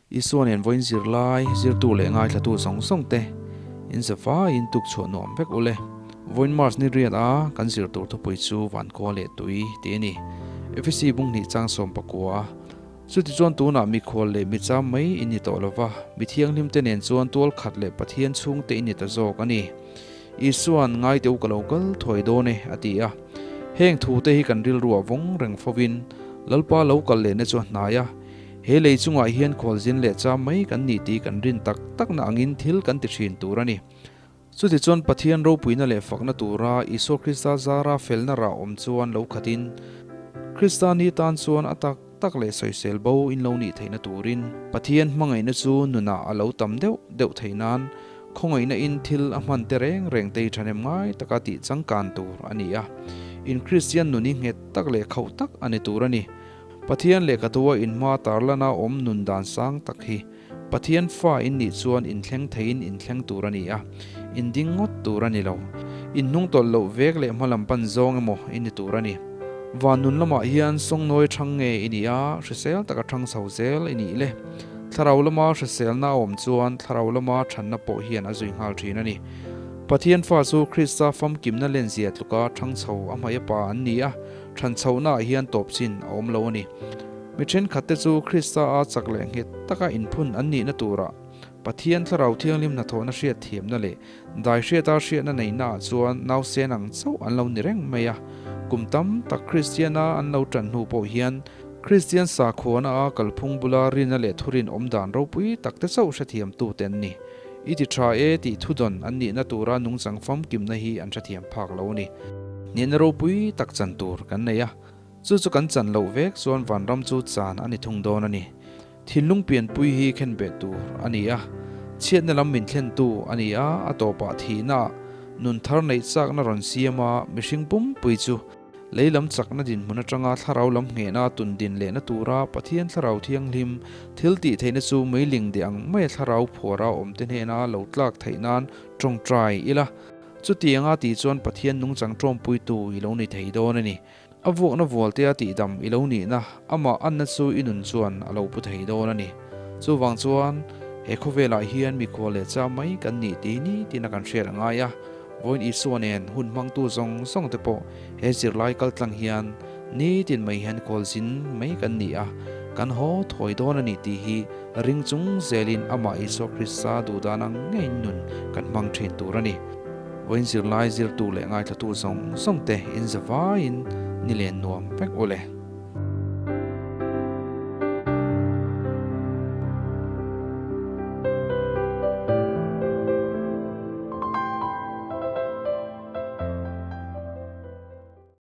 Isua nen vawiin zirlai, zirtu leh ngaithlatu zawng zawng te in za vaiin tuk chhuah nuam vek ule. Vawiin March ni riat a kan zir tur thupui chu Vankhua leh Tui tih a ni. Efesi bung hnih chang 19. Chutichuan tunah mikhual leh micham mai in ni tawh lova, mi thianghlim te nen chuan tual khat leh Pathian chhungte in ni ta zawk a ni. Isua'n ngai teh u ka lo kal thuai dawn e a ti a. Heng thu te hi kan rilruah vawng reng fovin Lalpa lo kal lehna chu a hnai a. He lei chungah hian khualzin leh cham mai kan ni tih kan rin tak takna angin thil kan ti thin tur a ni. Chutichuan Pathian ropuina leh fakna tura Isua Krista zara felna rah awm chuan lo khatin, Krista ni tan chuan a tak tak leh sawisel bo in lo nih theihna turin Pathian hmangaihna chu nunah a lo tam deuh deuh theih nan khawngaihna in thil a hman te reng reng tei thahnem ngai taka tih changkan tur a ni a. In Kristian nun hi nghet tak leh khauh tak a ni tur a ni. Pathian lehkhatua inhma tarlana awm nun dan sang tak hi Pathian fa in nih chuan inthleng theiin inthleng tur a ni a, in ding ngawt tur a ni lo. In hnung tawlh loh vek leh hmalam pan zawng emaw i ni tur a ni. Van nun lamah hian sawngnawi thang nge i nih a, hrisel taka thang chho zel i nih le. Thlarau lama hriselna a awm chuan thlarau lama thanna pawh hian a zui nghal thin a ni. Pathian fa chu Krista famkimna lenzia tluka thang chho a hmai a pa an ni a, than chhohnaah hian tawp chin a awm lo a ni. Mi thenkhatte chu Krista a chak leh nghet taka inphun an nihna turah Pathian Thlarau Thianghlim hnathawhna hriatthiamna leh daihriata hriatna neihnaah chuan nausen ang chauh an lo ni reng mai a. Kum tam tak Kristiana an lo tan hnu pawh hian Kristian sakhuana a kalphung bula rinna leh thurin awm dan ropui takte chauh hrethiamtute an ni. I ti tha e tih thudawn an nihna tura nungchang famkimna hi an hrethiam phak lo a ni. Hnehna ropui tak chan tur kan nei a. Chu chu kan chan loh vek chuan vanram chu chan a ni thung dawn a ni. Thinlung pianpui hi khenbeh tur a ni a, chhiatna lam min thlentu a ni a, a tawpah thihnaah nun thar neih chakna rawn siam a, mihring pumpui chu lei lam chakna dinhmun atanga thlarau lam nghehna tun din lehna tura Pathian thlarau thianghlim thil tih theihna chu meiling deh ang maia thlarau phuara awmte hnena lo tlak theih nan tawngtai ila. Chutianga tih chuan Pathian nungchang tawmpuitu i lo ni thei dawn a ni. A vuakna vualtea tihdam i lo nihna, amah anna chu i nun chuan a lo pu thei dawn a ni. Chuvang chuan, he khawvelah hian mikhual leh cham mai kan nih ti ni tina kan hriat a ngai a. Vawiin Isua nen hun hmangtu zawng zawng te pawh he zirlai kaltlang hian nitin mai hian khualzin mai kan ni a, kan haw thawi dawn a ni tih hi ring chung zelin amah Isua Krista duhdan ang ngeiin nun kan hmang thin tur a ni. Vawiin zirlai zirtu leh ngaithlatu zawng zawng te in za vaiin ni len nuam vek u le.